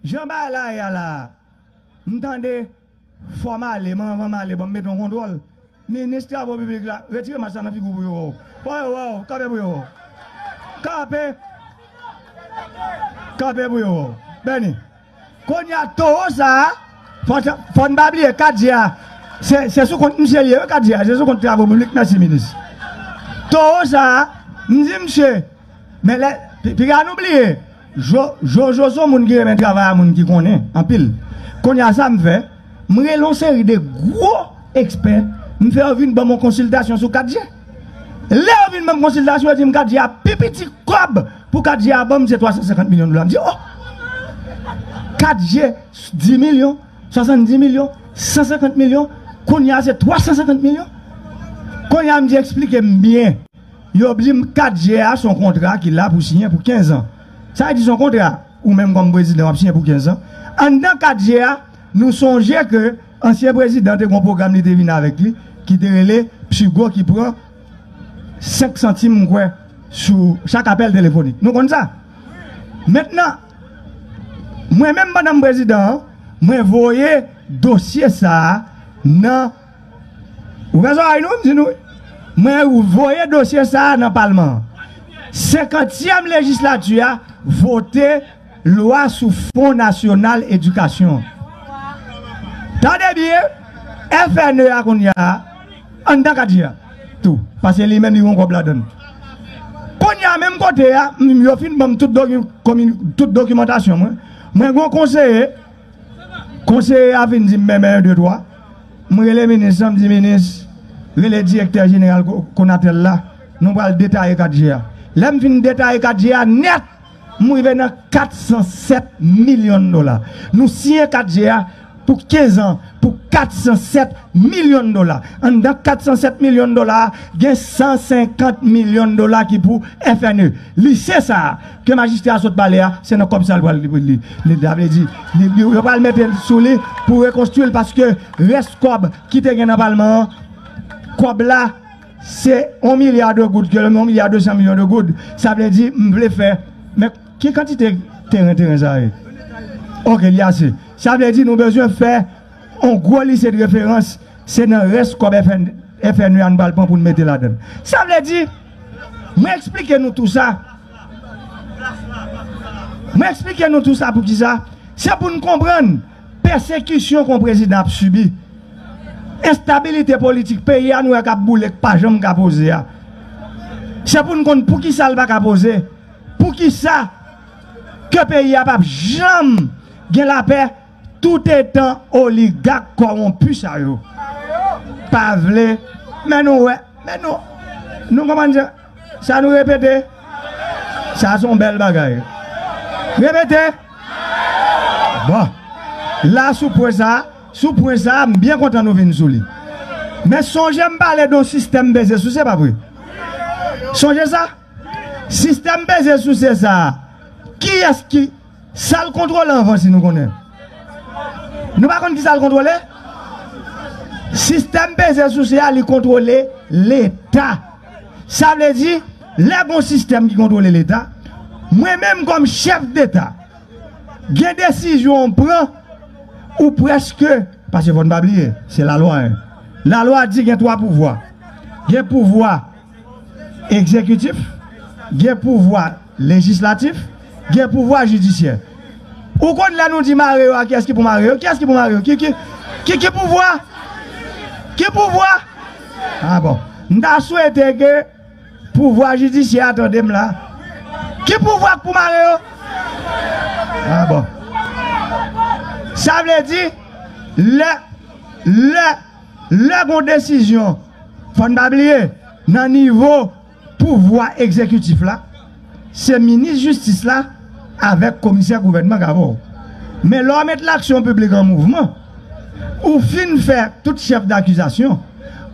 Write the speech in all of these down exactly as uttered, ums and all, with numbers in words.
Jan bagay la ye a la, m tande fò m ale, m anvan m ale, ban m mete yon kontwòl. Minis travo piblik la, retire mas la nan figi w pou yo wè w. Fò yo wè w, kanpe pou yo wè w. Kanpe. Kanpe pou yo wè w. Bèni. Kounye a, towo sa a, fò, fò n pa bliye, Kadjè a, se, se sou kont misye li ye, wi, Kadjè a, se sou kont travo piblik, mèsi, minis. Towo sa a, m di misye, men lè, pi- piga nou bliye, Jo- Jojo se yon moun ki renmen travay a moun ki konnen anpil. Kounye a, sa m fè, m rele yon seri de gwo ekspè, m fè yo vin ban m yon konsiltasyon sou Kadjè. Lè yo vin ban m konsiltasyon, yo di m Kadjè a pi piti kòb pou Kadjè a ban m se twa san senkant milyon dola. M di, oh! Kadjè, dis milyon, swasanndis milyon, san senkant milyon, kounye a se twa san senkant milyon. Kounye a m di eksplike m byen. Yo di m Kadjè a se yon kontra ki la pou siyen pou kenz an. Sa vle di se yon kontra, ou menm kòm prezidan w ap siyen pou kenz an. Anndan Kadjè a, nou sonje ke ansyen prezidan te gen yon pwogram li te vin avèk li, ki te rele Psigo ki pran senk santim, m kwè, sou chak apèl telefonik. Nou konn sa? Mentnan, mwen menm pandan m prezidan an, mwen voye dosye sa a nan, ou fè zòrèy nou, m di nou, mwen voye dosye sa a nan palman an. Senkantyèm lejislati a vote lwa sou Fon Nasyonal Edikasyon. Tande byen, F N E a kounye a, anndan Kadjè a tou, paske li menm li gen yon kòb ladan l. Kounye a, menm kote a, m- yo fin ban m tout, doki- komi- tout dokimantasyon mwen. Mwen gen yon konseye, konseye a vin di m men, men, en, de, twa. M rele minis lan, m di minis, rele direktè jeneral Ko- Konatel la, nou pral detaye Kadjè a. Lè m fin detaye Kadjè a nèt, m rive nan kat san sèt milyon dola. Nou siyen Kadjè a pou kenz an pou kat san sèt milyon dola. Anndan kat san sèt milyon dola a, gen san senkant milyon dola ki pou F N E. Lise sa a, ke majistra a sot pale a, se nan kòb sa a l pral li, li, li, sa vle di, li, li, yo pral mete l sou li pou rekonstwi l, paske rès kòb ki te gen nan palman an, kòb la, se yon milya de goud, ke yon milya de san milyon de goud. Sa vle di, m vle fè, men ki kantite teren, teren sa ye? Ok, li ase. Sa vle di, nou bezwen fè yon gwo lise de referans, se nan rès kòb F N, F N E a nou pral pran pou n mete ladan l. Sa vle di, mwen eksplike nou tou sa. Mwen eksplike nou tou sa pou ki sa? Se pou n konprann pèsekisyon ke yon prezidan ap sibi. Enstabilite politik peyi a nou wè k ap boule, k pa janm ka poze a. Se pou n konn pou ki sa l pa ka poze. Pou ki sa ke peyi a p ap janm gen lapè toutetan oligak kòwonpi sa yo pa vle. Men nou wè, men nou, nou konprann sa? Sa nou repete? Sa se yon bèl bagay. Repete. Bon. La, sou pwen sa, sou pwen sa, m byen kontan nou vin sou li. Men sonje m pale de yon sistèm peze souse, pa vre? Sonje sa? Sistèm peze souse sa a, kiyès ki, sa l kontwole anvan, si nou konnen? Nou pa konn ki sa l kontwole? Sistèm peze souse a, li kontwole Leta. Sa vle di, lè gon sistèm ki kontwole Leta, mwen menm kòm chèf Deta, gen desizyon w pran, ou prèske, paske fò n pa bliye, se lalwa, en. Lalwa di gen twa pouvwa. Gen pouvwa egzekitif, gen pouvwa lejislatif, gen pouvwa jidisyè. Ou konn lè nou di mare yo a, kiyès ki pou mare yo? Kiyès ki pou mare yo? Ki, ki, ki, ki pouvwa? Ki pouvwa? Ah bon. M ta swete ke pouvwa jidisyè a tande m la. Ki pouvwa k pou mare yo? Ah bon. Sa vle di, lè, lè, lè gon desizyon, fò n pa bliye, nan nivo pouvwa egzekitif la, se minis jistis la avèk komisè gouvènman k avè w. Men lè w met laksyon piblik an mouvman, ou fin fè tout chèf dakizasyon,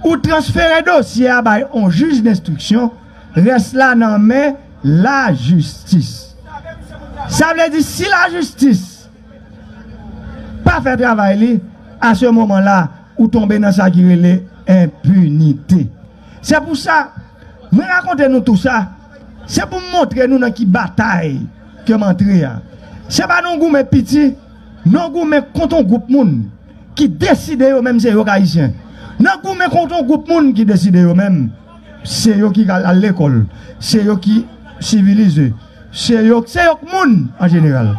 ou transfere dosye a bay on jij denstriksyon, rès la nan men lajistis. Sa vle di, si lajistis pa fè travay li, a se moman la, ou tonbe nan sa ki rele enpinite. Se pou sa, mwen rakonte nou tou sa, se pou m montre nou nan ki batay ke m antre a. Se pa nan goumen piti, nan goumen kont yon gwoup moun ki deside yo menm se yo k Ayisyen. Nan goumen kont yon gwoup moun ki deside yo menm se yo ki al, al lekòl, se yo ki sivilize, se yo, se yo k moun an jeneral.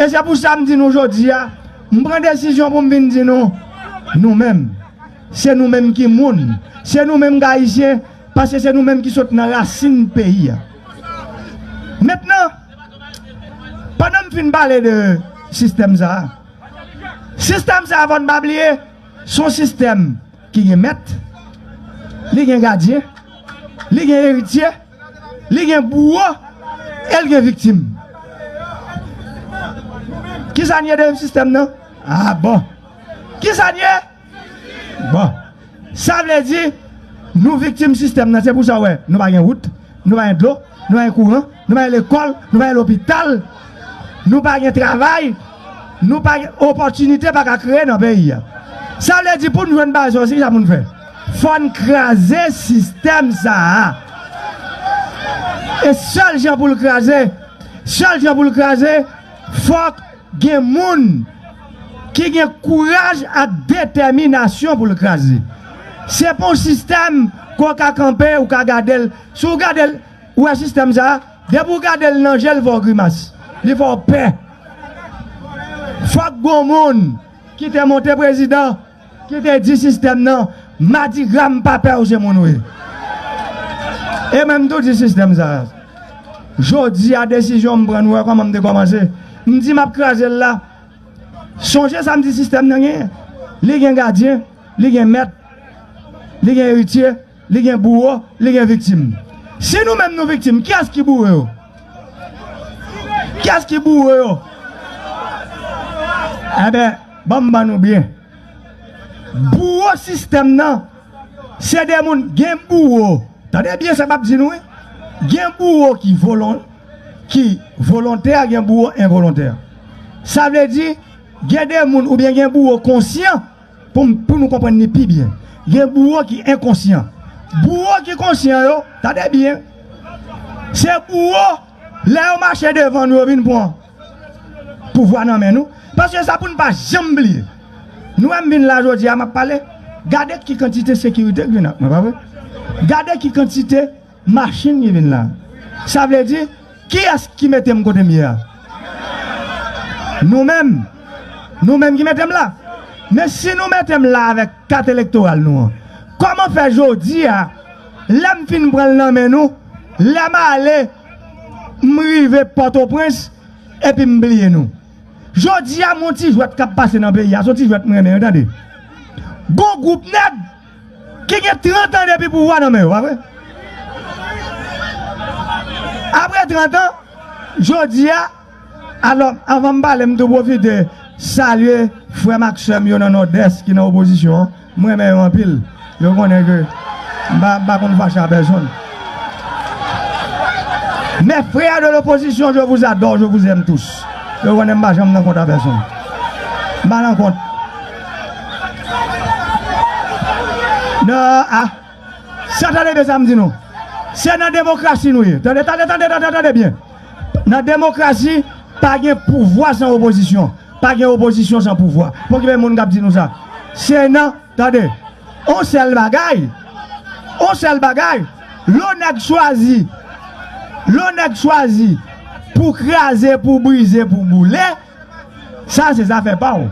E se pou sa m di nou jodi a, m pran desizyon pou m vin di nou, nou menm, se nou menm ki moun, se nou menm k Ayisyen, paske se nou menm ki sot nan rasin peyi a. Mentnan, pandan m fin pale de sistèm sa a, sistèm sa a, fò n pa bliye, se yon sistèm ki gen mèt, li gen gadyen, li gen eritye, li gen bouwo, e l gen viktim. Kisa n ye de sistèm nan? Ah bon. Kisa n ye? Bon. Sa vle di, nou viktim sistèm nan. Se pou sa w wè, nou pa gen wout, nou pa gen dlo, nou pa gen kouran, nou pa gen lekòl, nou pa gen lopital, nou pa gen travay, nou pa gen opòtinite pa ka kreye nan peyi a. Sa vle di, pou n jwenn bagay sa yo, se kisa pou n fè? Fò n kraze sistèm sa a. E sèl jan pou l kraze, sèl jan pou l kraze, fòk gen moun ki gen kouraj ak detèminasyon pou l kraze. Se pa yon sistèm ke w ka kanpe, ou ka gade l. Si w gade l, ou wè sistèm sa a, depi w gade l nan je l, fè w grimas. Li fè w pè. Fòk gon moun ki te monte prezidan, ki te di sistèm nan, Madigra, m pa pè w, se moun ou ye. E mwen, m tou di sistèm sa a. Jodi a, desizyon m pran, nou wè kòman m te kòmanse. M di m ap kraze l la. Sonje sa m di sistèm nan genyen. Li gen gadyen, li gen mèt, li gen eritye, li gen bouwo, li gen viktim. Si nou menm nou viktim, kiyès ki bouwo yo? Kiyès ki bouwo yo? Enben, ban m ban nou byen. Bouwo sistèm nan, se de moun, gen bouwo. Tande byen sa m ap di nou, wi. Gen bouwo ki volon, ki volontè, gen bouwo envolontè. Sa vle di, gen de moun oubyen gen bouwo konsyan, pou, pou nou konprann li pi byen. Gen bouwo ki enkonsyan. Bouwo ki konsyan yo, tande byen, se bouwo, lè yo mache devan nou, yo vin pran pouvwa nan men nou. Paske sa pou n pa janm bliye. Nou wè m vin la jodi a, m ap pale. Gade ki kantite sekirite k vin ak mwen, pa vre? Gade ki kantite machin ki vin la. Sa vle di, kiyès ki mete m kote m ye a? Nou menm. Nou menm ki mete m la. Men si nou mete m la avèk kat elektoral nou an, kòman fè jodi a, lè m fin pran l nan men nou, lè m ale, m rive Pòtoprens, epi m bliye nou? Jodi a, m yon ti jwèt k ap pase nan peyi a, se yon ti jwèt m renmen, tande. Gon gwoup nèg ki gen trant an depi pouvwa nan men yo, pa vre? Apre trant an, jodi a, alò, anvan m pale, m tou pwofite salye frè m ak sè m yo nan Nòdès ki nan opozisyon an. M renmen yo anpil. Yo konnen ke m pa, m pa konn fache a pèsonn. Mes frères de l'opposition, je vous adore, je vous aime tous. Yo konnen m pa janm nan kont a pèsonn. M pa nan kont. Non, ah. Sa, tande byen sa m di nou. Se nan demokrasi nou ye. Tande, tande, tande, tande, tande byen. Nan demokrasi, pa gen pouvwa san opozisyon. Pa gen opozisyon san pouvwa. Pa okipe moun k ap di nou sa. Se nan, tande, on sèl bagay. On sèl bagay. Lè w nèg chwazi, lè w nèg chwazi pou kraze, pou brize, pou boule, sa se zafè pa w.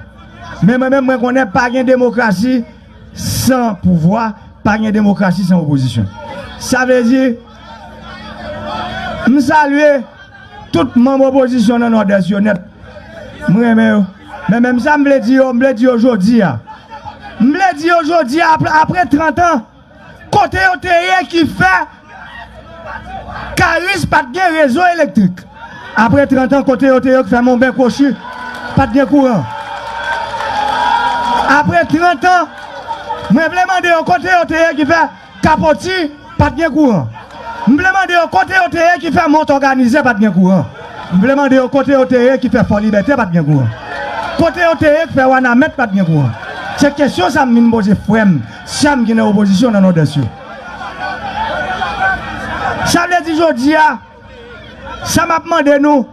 Men mwen menm, mwen konnen pa gen demokrasi san pouvwa, pa gen demokrasi san opozisyon. Sa vle di, m salye tout manm opozisyon nan Nòdès yo nèt. M renmen yo. Men menm sa m vle di yo, m vle di yo jodi a. M vle di yo jodi a, apre, apre trant an, kote yo te ye ki fè Karis pa t gen rezo elektrik? Apre trant an, kote yo te ye ki fè Monben Kwochi pa t gen kouran? Apre trant an, mwen vle mande yo, kote yo te ye ki fè Kapoti pa t gen kouran? M vle mande yo, kote yo te ye ki fè Mont Òganize pa t gen kouran? M vle mande yo, kote yo te ye ki fè Fò Libète pa t gen kouran? Kote yo te ye ki fè Wanament pa t gen kouran? Se kesyon sa m vin poze frè m, sè m ki nan opozisyon nan Nòdès yo. Sa vle di jodi a, sa m ap mande nou,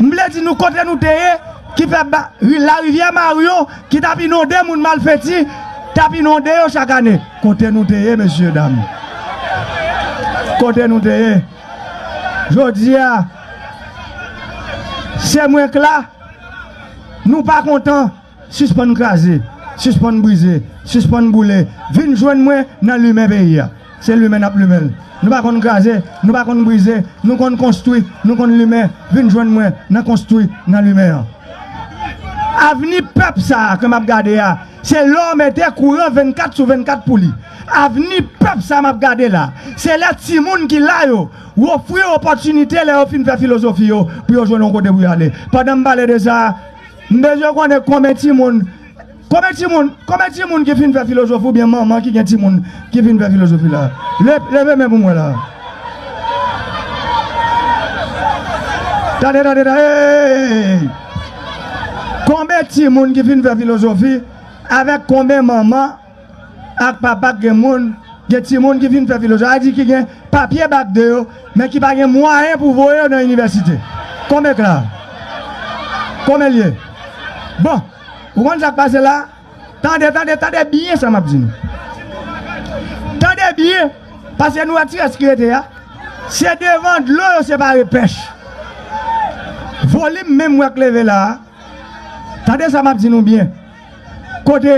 M vle di nou kote nou te ye, ki fè ba, ri, larivyè Maryon, ki t ap inonde moun Malfeti, t ap inonde yo chak ane. Kote nou te ye, mesye dam? Kote nou te ye? Jodi a, se mwen k la, nou pa kontan. Sispann kraze, sispann brize, sispann boule. Vin jwenn mwen nan limen peyi a. Se limen n ap limen l. Nou pa konn kraze, nou pa konn brize, nou konn konstwi, nou konn limen. Vin jwenn mwen nan konstwi, nan limen an. Avni pèp sa a ke m ap gade a, se lè w mete kouran vennkat sou vennkat pou li. Avni pèp sa a m ap gade la, se lè timoun ki la yo, w ofri yo opòtinite lè yo fin fè filozofi yo, pou yo jwenn yon kote pou yo ale. Pandan m pale de sa, m bezwen konnen konbyen timoun, konbyen timoun, konbyen timoun ki fin fè filozofi oubyen manman ki gen timoun ki fin fè filozofi la. Le-, leve men pou mwen la. Tande, tande, tande. Hey, hey, hey, hey. Konbyen timoun ki fin fè filozofi? Avèk konbyen manman ak papa k gen moun, gen timoun ki fin fè filozofi, sa vle di ki gen papye bak de yo, men ki pa gen mwayen pou voye yo nan inivèsite? Konbyen k la? Konbyen l ye? Bon, ou konn sa k pase la? Tande, tande, tande byen sa m ap di nou. Tande byen, paske nou wè ti rès ki rete a, se devan dlo yo separe pèch. Volim menm w wè k leve la a, tande sa m ap di nou byen. Kote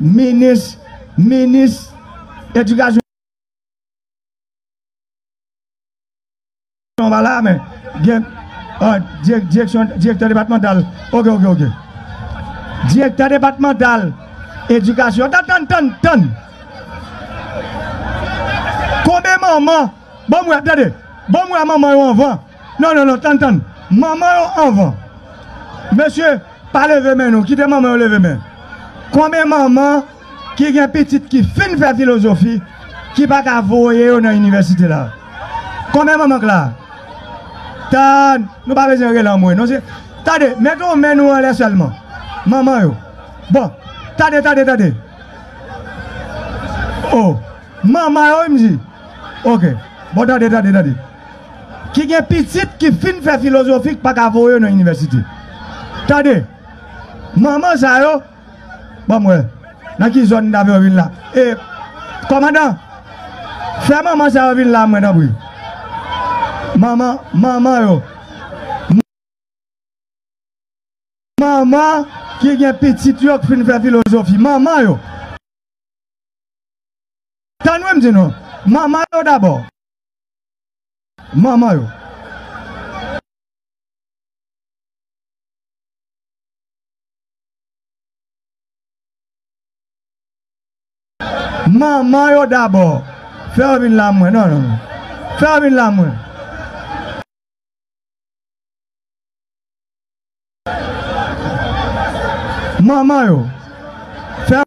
minis, minis edikasyon pa la, men gen, ah, dirèk-, direksyon, direktè depatmantal. Oke, oke, oke. Direktè depatmantal edikasyon. Tann, tann, tann, tann. Konbyen manman? Ban m wè, tande. Ban m wè manman yo anvan. Non, non, non, tann, tann. Manman yo anvan. Mesye, pa leve men nou. Kite manman yo leve men. Konbyen manman ki gen pitit ki fin fè filozofi, ki pa ka voye yo nan inivèsite la? Konbyen manman k la? Tann, nou pa bezwen rele anmwe, non, se, tande, mete yon men nou anlè sèlman. Manman yo. Bon, tande, tande, tande. Oh, manman yo, wi, m di. Oke. Bon, tande, tande, tande. Ki gen pitit ki fin fè filozofi k pa ka voye yo nan inivèsite. Tande. Manman sa yo, ban m wè. Nan ki zòn n ta fè yo vin la? E, kòmandan, fè manman sa yo vin la, mwen, tanpri. Manman, manman yo. Manman ki gen pitit yo k fin fè filozofi. Manman yo. Tann wi m di nou. Manman yo dabò. Manman yo. Manman yo dabò. Fè yo vin la mwen. Non, non, non. Fè yo vin la mwen. Manman yo. Fè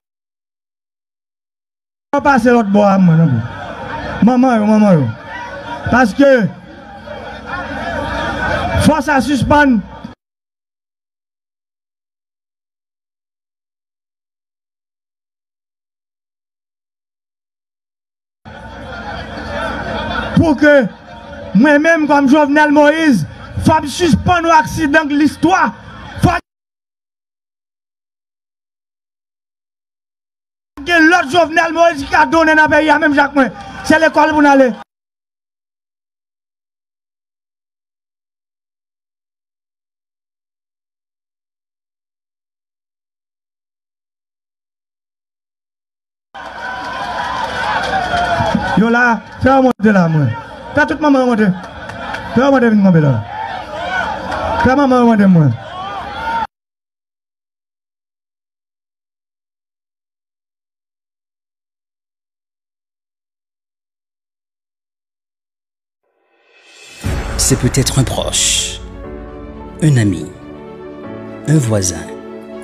yo pase lòt bò a mwen, non, pou manman yo, manman yo. Paske fò sa sispann. Pou ke mwen menm kòm Jovenel Moïse, fò m sispann yon aksidan k listwa. Fò gen lòt Jovenel Moïse ki ka donnen nan peyi a menm jan ak mwen. Se lekòl pou n ale. Yo la, fè yo monte la, mwen. Fè tout manman yo monte. Fè yo monte vin kanpe la. Fè manman yo monte, mwen. C'est peut-être un proche, un ami, un voisin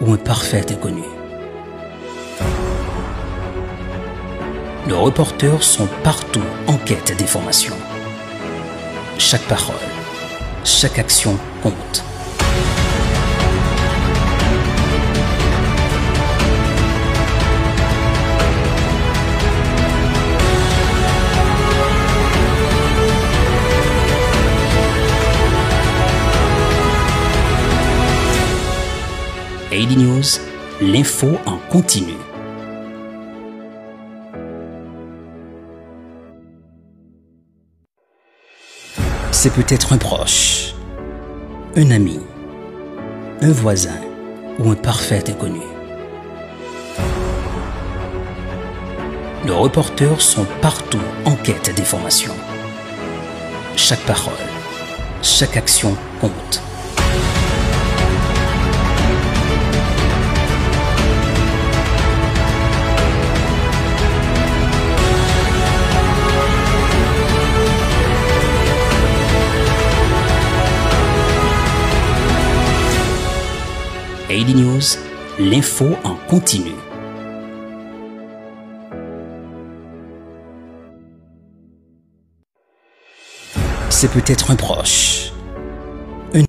ou un parfait inconnu. Nos reporters sont partout en quête d'informations. Chaque parole, chaque action compte. Daily News, l'info en continu. C'est peut-être un proche, un ami, un voisin ou un parfait inconnu. Nos reporters sont partout en quête d'informations. Chaque parole, chaque action compte. Daily News, l'info en continu. C'est peut-être un proche, un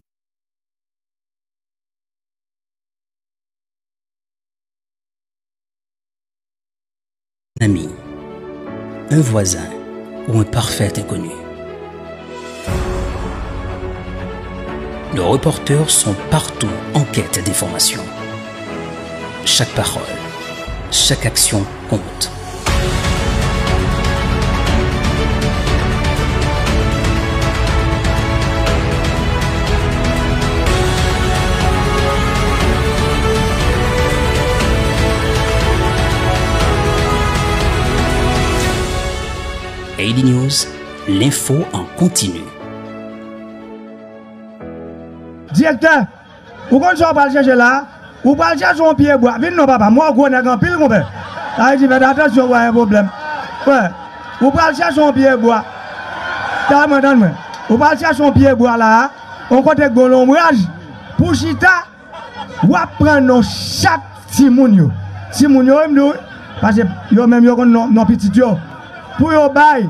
ami, un voisin ou un parfait inconnu. Nos reporters sont partout en quête d'informations. Chaque parole, chaque action compte. Daily News, l'info en continu. Direktè, ou konn sa w pral chèche la? Ou pral chèche yon pye bwa. Vin non, papa. M wè w gwo nèg anpil, konpè. Sa vle di, fè atansyon, w a gen pwoblèm. Wè. Ou pral chèche yon pye bwa. Tann mwen, tann mwen. Ou pral chèche yon pye bwa la, yon kote k gen lonbraj, pou chita, w ap pran non chak timoun yo. Timoun yo, wi, m di w, paske yo menm yo konn non, non pitit yo. Pou yo bay,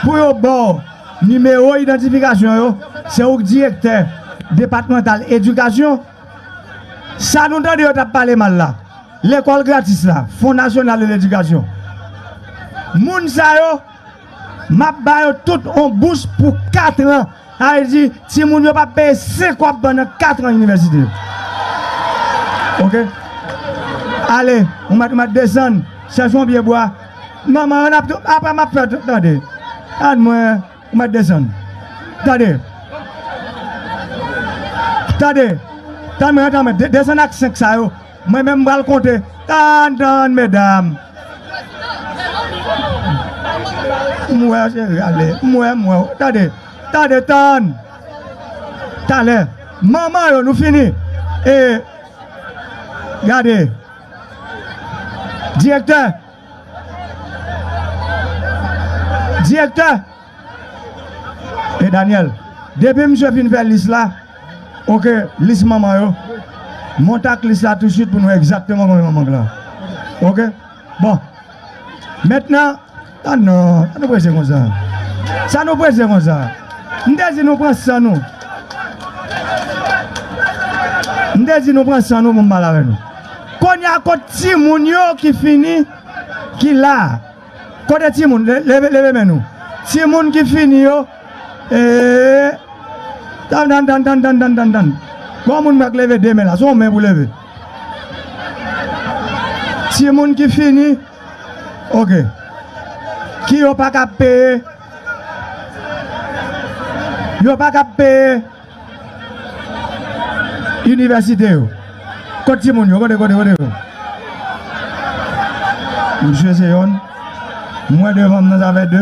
pou yo ba w nimewo idantifikasyon yo, se ou k direktè depatmantal edikasyon. Sa nou tande yo t ap pale mal la, lekòl gratis la, Fon Nasyonal de Ledikasyon. Moun sa yo, m ap ba yo tout on bous pou kat an. Sa vle di, timoun yo p ap peye senk kòb pandan kat an inivèsite. Oke? Ale, ou mèt, ou mèt desann, chèche yon pye bwa. Manman, n ap tou, apre m ap fè, tande. Tann mwen, ou mèt desann. Tande. Tande. Tann mwen, tann mwen. De-, desann ak senk sa yo. Mwen menm m pral konte. Tann, tann, medam. M wè, cheri, ale. M wè, m wè. Tande. Tande, tann. Talè. Manman yo, nou fini. E, gade. Direktè. Direktè. E Daniel, depi misye fin fè lis la, oke, lis manman yo, monte ak lis la tousuit pou nou wè egzakteman konbyen manman k la. Oke? Bon. Mentnan, ah non, sa nou prese konsa? Sa nou prese konsa? M te di nou pran san nou. M te di nou pran san nou pou m pale avè nou. Kounye a, kot timoun yo ki fini, ki la? Kote timoun? Le-, leve, leve men nou. Timoun ki fini yo. Ee. Tann, tann, tann. Gon moun mwen k leve de men la. Se yon men pou leve. Timoun ki fini. Oke. Ki yo pa ka peye. Yo pa ka peye. Inivèsite yo. Kot timoun yo? Kote, kote, kote yo? Misye se yonn. Mwen devan m nan sa fè de.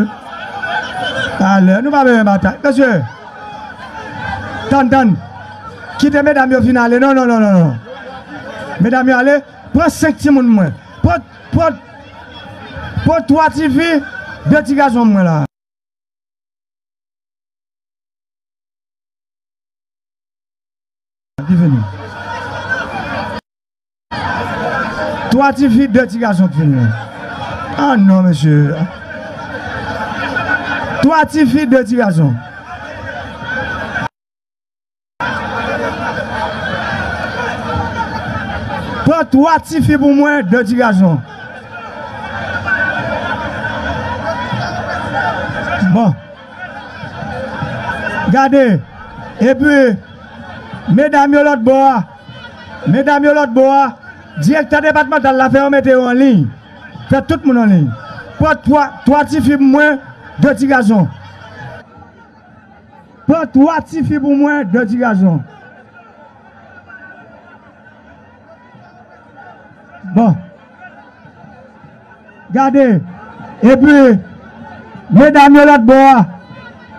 Talè, nou pa bezwen batay. Mesye, tann, tann. Kite medam yo fin ale. Non, non, non, non, non. Medam yo ale. Pran senk timoun mwen. Pran, pran, pran twa tifi, de ti gason mwen la. Ki fini. Twa tifi, de ti gason k fini. Ah non, mesye. Twa tifi, de ti gason. Pran twa tifi pou mwen, de ti gason. Bon. Gade. Epi, medam yo lòt bò a. Medam yo lòt bò a, direktè depatmantal la fè yo mete yo an liy. Fè tout moun an liy. Pran twa, twa tifi pou mwen, de ti gason. Pran twa tifi pou mwen, de ti gason. Bon. Gade. Epi, medam yo lòt bò a.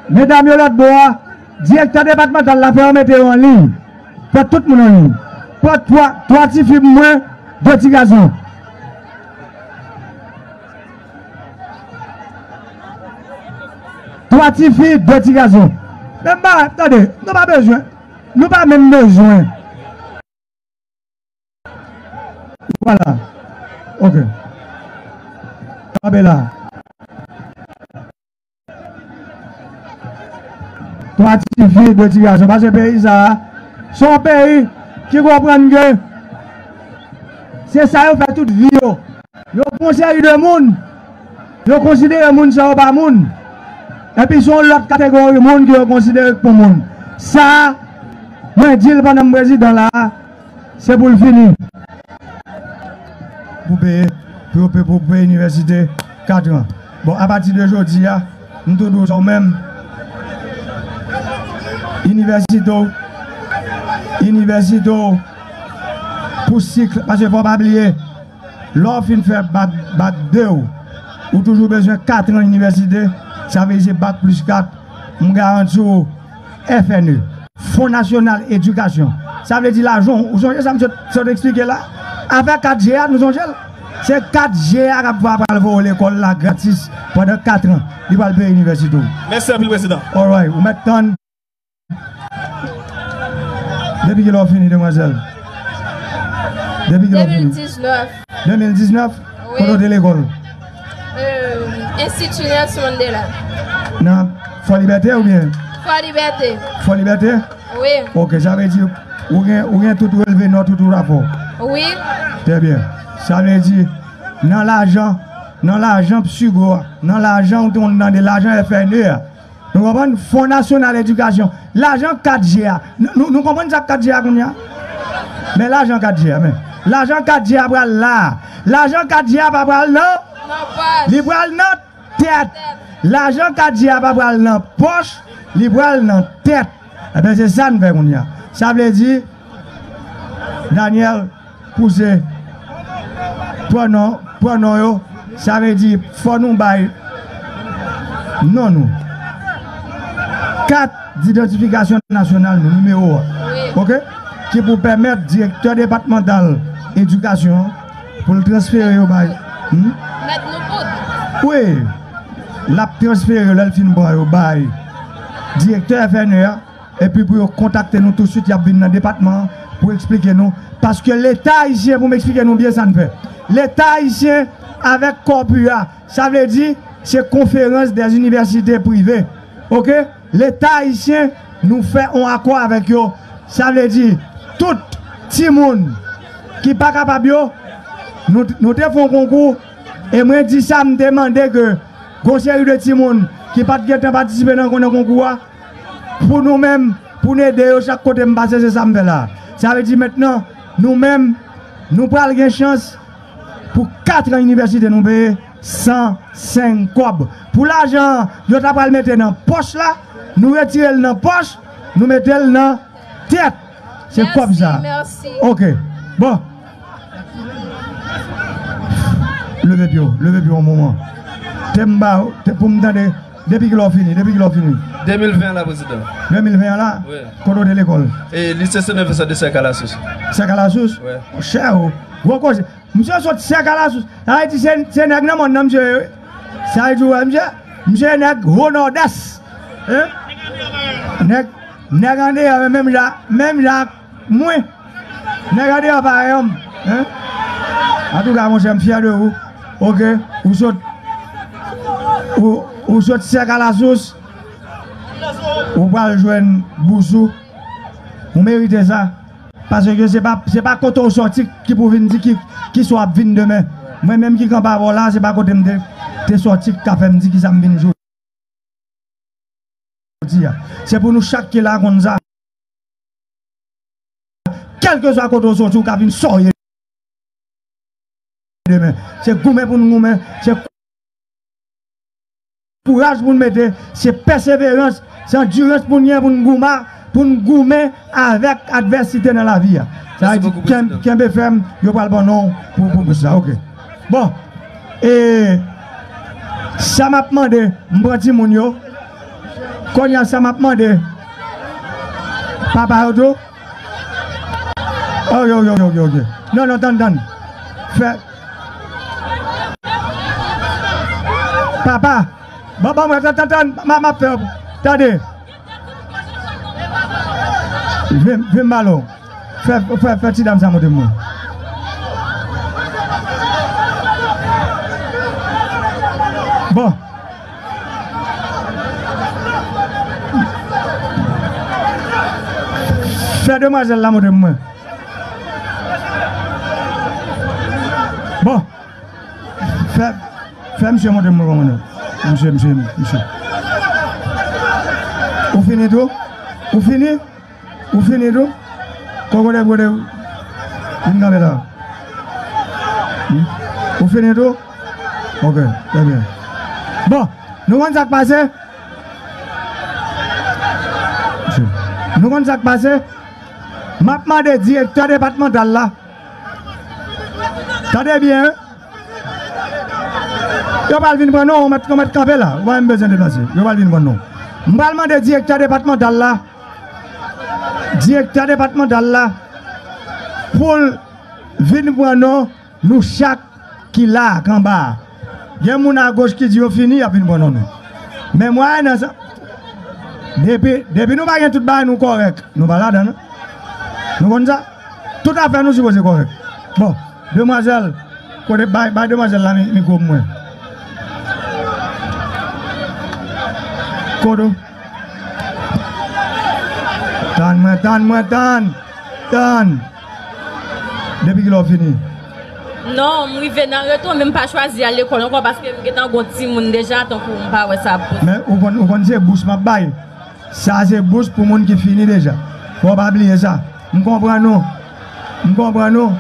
Medam yo lòt bò a. Direktè depatmantal la fè yo mete yo an liy. Fè tout moun an liy. Pran twa, twa tifi pou mwen, de ti gason. Twa tifi, de ti gason. Menm bagay, tande, nou pa bezwen. Nou pa menm bezwen. Vwala. Ok. Kanpe la. Twa tifi, de ti gason. Paske peyi sa a, se yon peyi ki konprann ke se sa yo fè tout vi yo. Yo pran yon seri de moun, yo konsidere moun sa yo pa moun. Epi se yon lòt kategori moun ke yo konsidere pou moun. Sa a, mwen di l pandan m prezidan la a, se pou l fini. Pou peye, pou yo pe-, pou peye inivèsite kat an. Bon, apati de jodi a, m tou di w sa w menm. Inivèsite w, inivèsite w, pou sik, paske fò w pa bliye, lè w fin fè bak, bak de w, ou toujou bezwen kat an inivèsite, sa vle di se bak plis kat, m garanti w, F N E, Fon Nasyonal Edikasyon. Sa vle di lajan, ou sonje sa m sot, sot eksplike la? Afè kat G a, nou sonje l? Se kat G a k ap pral voye w lekòl la gratis pandan kat an. Li pral peye inivèsite w. Mèsi anpil, prezidan. Alright, ou mèt tann. Depi kilè w fini, demwazèl? Depi kilè w fini? De mil diznèf. De mil diznèf? Wi. Kote w te lekòl? Euh, Enstiti Nelson Mandela. Nan Fò Libète oubyen? Fò Libète. Fò Libète? Wi. Ok, sa vle di ou gen, ou gen tout relve nò tout ou rapò? Wi. Trè byen. Sa vle di, nan lajan, nan lajan Psigo a, nan lajan ou te konn tande, lajan F N E a, nou konprann? Fon Nasyonal Edikasyon. Lajan kat G a. Nou, nou, nou konprann sa k kat G a kounye a? Men lajan kat G a, men. Lajan kat G a pral la. Lajan kat G a pa pral nan. Nan pòch. Li pral nan tèt. Lajan kat G a pa pral nan pòch. Li pral nan tèt. Ebyen, se sa n fè kounye a. Sa vle di, Daniel, pouse. Pran non, pran non yo. Sa vle di, fò nou bay non nou. Kat didantifikasyon nasyonal nou, nimewo a. Wi. Ok? Ki pou pèmèt direktè depatmantal edikasyon an, pou l transfere yo bay. Hmm? Mèt nou poud. Wi. L ap transfere yo lè l fin pran yo bay direktè F N E a. Epi pou yo kontakte nou tousuit, y ap vin nan depatman an pou eksplike nou. Paske Leta ayisyen, pou m eksplike nou byen sa n fè. Leta ayisyen avèk Corpu a, sa vle di se Conférence des Universités Privées. Ok? Leta ayisyen, nou fè yon akò avèk yo. Sa vle di tout timoun ki pa kapab yo, nou, nou te fè yon konkou, e mwen di sa, m te mande ke gon seri de timoun ki pa t gentan patisipe nan, nan konkou a, pou nou menm, pou n ede yo chak kote m pase, se sa m fè la. Sa vle di mentnan, nou menm, nou pral gen chans pou kat an inivèsite nou peye san senk kòb. Pou lajan an, yo ta pral mete nan pòch la, nou retire l nan pòch, nou mete l nan tèt. Se kòb sa. Mèsi, mèsi. Ok. Bon. Leve pye w, leve pye w yon moman. Te m ba, te, pou m tande, depi kilè w fini, depi kilè w fini? De mil ven an la, prezidan. De mil ven an la? Wi. Kote w te lekòl? E, Lise Sen Vensan de Sèkalasous. Sèkalasous? Wi. Monchè, o. Gwo koze. Misye sot Sèkalasous. Sa vle di se, se nèg nan mòn nan, misye ye, wi. Sa vle di, w wè, misye, misye nèg Wo Nòdès. Hein? Nèg, nèg andeyò, men menm jan, menm jan ak mwen. Nèg andeyò parèy an m, hein? Antouka, monchè, m fyè de ou. Ok? Ou sot, ou, ou sot Sèkalasous. Ou pral jwenn bous ou. Ou merite sa. Paske se pa, se pa kote w sòti ki pou vin di ki, ki sa w ap vin demen. Mwen menm ki kanpe avè w la, se pa kote m te, te sòti ki ka fè m di ki sa m vin jodi a. Se pou nou chak ki la konn sa. kèlkeswa kote w soti, ou ka vin sa w ye demen. Se goumen pou n goumen, se kouraj pou n mete, se pèseverans, se andirans pou n gen pou n goumen, pou n goumen avèk advèsite nan lavi a. Sa vle di kenbe fèm, yo pral ban non pou, pou, pou sa. Ok. Bon, e sa m ap mande, m pran timoun yo. Kounye a sa m ap mande, papa yo tou. Ok, ok, ok, ok, ok. Non, non, tann, tann. Fè. Papa. Bon, bon, mwen, tann, tann, tann. M ap fè. Tande. Vin, vin, balon. Fè, fè, fè ti dam sa montre mwen. Bon. Fè demwazèl la montre mwen. Bon. Fè, fè misye montre mwen kòman nou. Misye, misye, misye. Ou fini tou? Ou fini? Ou fini tou? Kokote, kote, vin kanpe la. Hmm? Ou fini tou? Ok, trè byen. Bon, nou konn sa k pase? Nou konn sa k pase? M ap mande direktè depatmantal la. Tande byen, wi. Yo pral vin pran non, ou mèt, ou mèt kanpe la. Ou pa menm bezwen deplase. Yo pral vin pran non. M pral mande direktè depatmantal la. Direktè depatmantal la. Pou l vin pran non nou chak ki la a, k anba a. Gen moun agoch ki di yo fini, y ap vin pran non nou. Men mwayen nan sa. Depi, depi nou pa gen tout bagay nou kòrèk, nou pa ladan, non. Nou konn sa? Tout afè nou sipoze kòrèk. Bon, demwazèl, kote bay, bay demwazèl la mi-, mikwo pou mwen. Kodo. Tann mwen, tann mwen, tann. Tann. Depi kilè w fini? Non, m rive nan retou, men m pa chwazi al lekòl ankò paske m gentan gon timoun deja, tankou m pa wè sa ap posib. Men ou konn, ou konn se bous m ap bay. Sa se bous pou moun ki fini deja. Fò w pa bliye sa. M konprann ou. M konprann ou.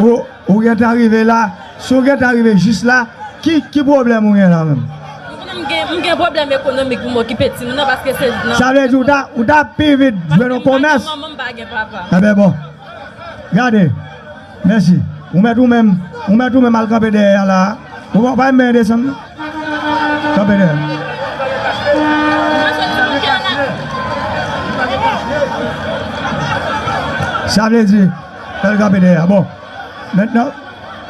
Ou, ou gentan rive la. Si w gentan rive jis la, ki, ki pwoblèm ou gen la menm? M konnen m gen, m gen pwoblèm ekonomik pou m okipe timoun nan paske se nan... Sa vle di ou ta, ou ta pi vit jwenn yon komès? Manman m pa gen papa. Enben bon. Gade. Mèsi. Ou mèt ou menm, ou mèt ou menm al kanpe dèyè a la. Ou pa, pa menm desann. Kanpe dèyè. Sa vle di, fè l kanpe dèyè a. Bon. Mentnan,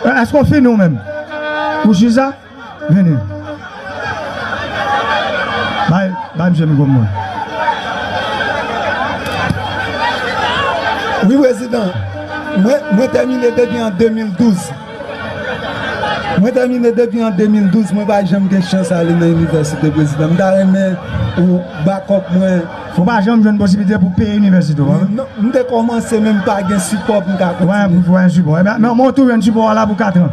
èske w fini ou menm? Ou si sa? Vini. Bay, bay misye mikwo mwen. Wi, prezidan. Mwen, mwen tèmine depi an de mil douz. Mwen tèmine depi an de mil douz, mwen pa janm gen chans ale nan inivèsite, prezidan. M ta renmen ou bakòp mwen. Ou pa janm jwenn posiblite pou peye inivèsite w, a? Non, m te kòmanse, men m pa gen sipò pou m ka kontinye. Ou pa gen sipò. Enben, men, men ou toujou jwenn sipò a la pou kat an.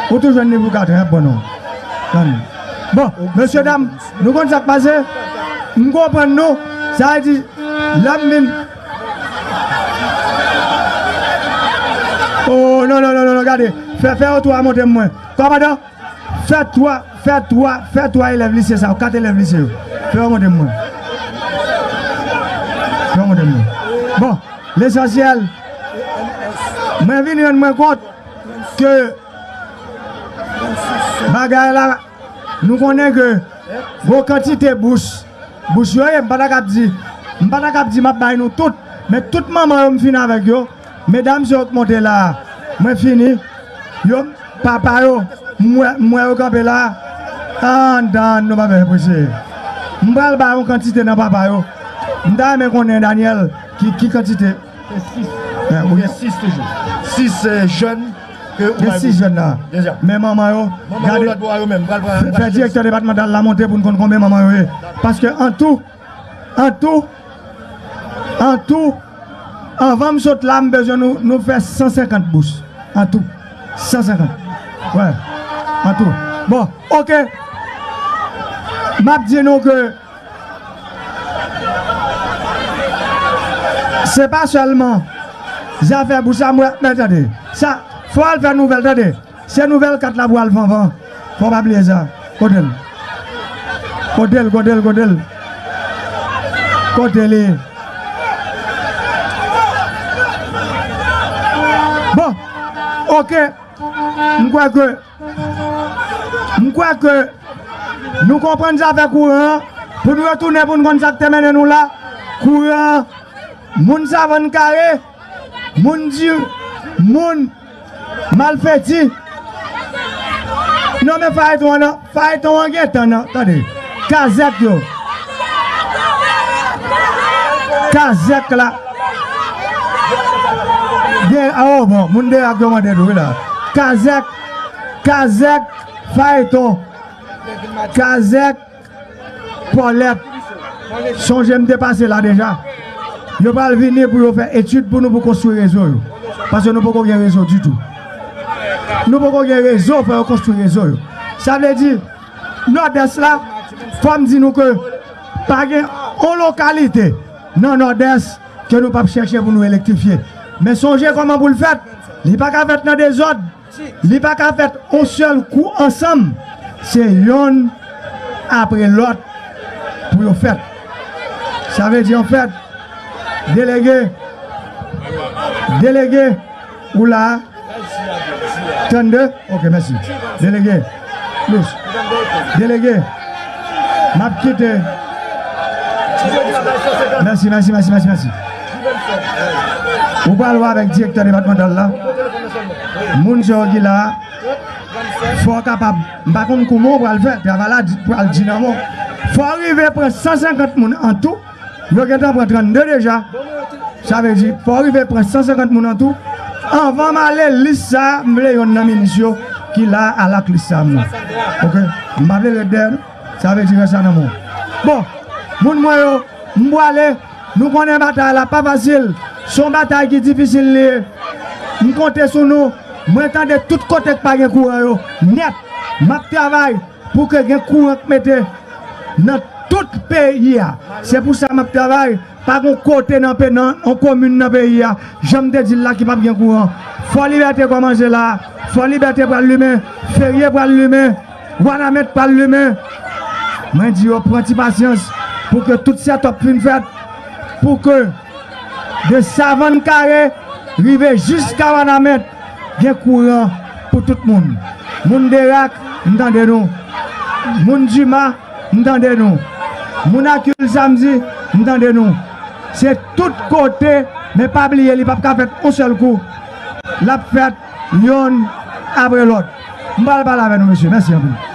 Ou toujou jwenn li pou kat an, y ap pran non. Tann. Bon, mesye dam, nou konn sa k pase? M konprann nou. Sa vle di, lè m vin. Oh, non, non, non, non, non, gade. Fè, fè otou a montre mwen. Kòmandan, fè twa, fè twa, fè twa elèv lise sa yo, kat elèv lise yo. Fè yo montre mwen. Fè yo montre mwen. Bon, lesansyèl, mwen vin rann mwen kont ke bagay la, nou konnen ke gwo kantite bous, bous yo ye, m pa ta kab di, m pa ta kab di m ap bay nou tout, men tout manman yo m fin avèk yo, medam se yo k monte la a, mwen fini, yo, papa yo, m wè, m wè yo kanpe la a, tann, tann, nou pa fè prese. M pral bay yon kantite nan papa yo, m ta renmen konnen, Daniel, ki, ki kantite. Gen sis. Gen sis toujou. Sis, eh, jèn ke ou bay bouk. Gen sis jèn la. Men manman yo, gade, fè, fè direktè depatmantal la monte pou n konn konbyen manman yo ye. Paske an tou, an tou, an tou, anvan m sot la, m bezwen nou, nou fè san senkant bous. An tou. San senkant. Wè. An tou. Bon, ok. M ap di nou ke se pa sèlman Zafè bouch la, mwen, men tande. Sa, fò al fè nouvèl, tande. Se nouvèl kat la pou al vanvan. Fò pa bliye sa. Kote l? Kote l, kote l, kote l? Kote li? Bon, oke. M kwè ke, m kwè ke nou konprann zafè kouran an. Pou nou retounen pou n konn sa k te mennen nou la. Kouran an, moun Savann Kare, moun di, moun Malfeti. Non, men fayton an, non. Fayton an gentan, non. Tande. Kazèk yo. Kazèk la. De, oh, bon, moun de ak yo mande nou, wi, la. Kazèk, Kazèk, fayton. Kazèk, Pòlèt. Sonje m te pase la deja. Yo pral vini pou yo fè etid pou nou pou konstwi rezo yo. Paske nou poko gen rezo ditou. Nou poko gen rezo, fò yo konstwi rezo yo. Sa vle di, Nòdès la, fò m di nou ke pa gen yon lokalite nan Nòdès ke nou p ap chèche pou nou elektrifye. Men sonje kòman pou l fèt. Li pa ka fèt nan dezòd. Li pa ka fèt yon sèl kou ansanm. Se yonn apre lòt pou yo fèt. Sa vle di, anfèt, delege, delege, ou la a? Trannde? Oke, mèsi. Delege, plis. Delege, m ap kite. Mèsi, mèsi, mèsi, mèsi, mèsi. Ou pral wè avèk direktè depatmantal la. Moun sa yo ki la a, fò w kapab, m pa konn kouman w pral fè, travay la di, pral di nan men w. Fò w rive pran san senkant moun an tou, yo gentan pran trannde deja. Sa vle di, fò w rive pran san senkant moun an tou. Anvan m ale, lis sa a, m vle yonn nan minis yo ki la a al ak lis sa a, moun. Oke? M pa vle ret dèyè, non. Sa vle di, rès sa nan men w. Bon, moun mwen yo, m prale, nou konnen batay la pa fasil. Se yon batay ki difisil li ye. M konte sou nou. Mwen tande tout kote k pa gen kouran yo nèt. M ap travay pou ke gen kouran k mete nan tout peyi a. Se pou sa m ap travay. Pa gon kote nan pe-, nan yon komin nan peyi a, jan m te di l la, ki p ap gen kouran. Fò Libète kòmanse la. Fò Libète pral limen. Ferye pral limen. Wanament pral limen. Mwen di yo pran ti pasyans pou ke tout sètòp fin fèt, pou ke de Savann Kare rive jiska Wanament, gen kouran pou tout moun. Moun Derak, m tande nou. Moun Dima, m tande nou. Moun Akil Samdi, m tande nou. Se tout kote, men pa bliye, li p ap ka fèt yon sèl kou. L ap fèt yonn apre lòt. M pral pale avè nou, mesye. Mèsi anpil.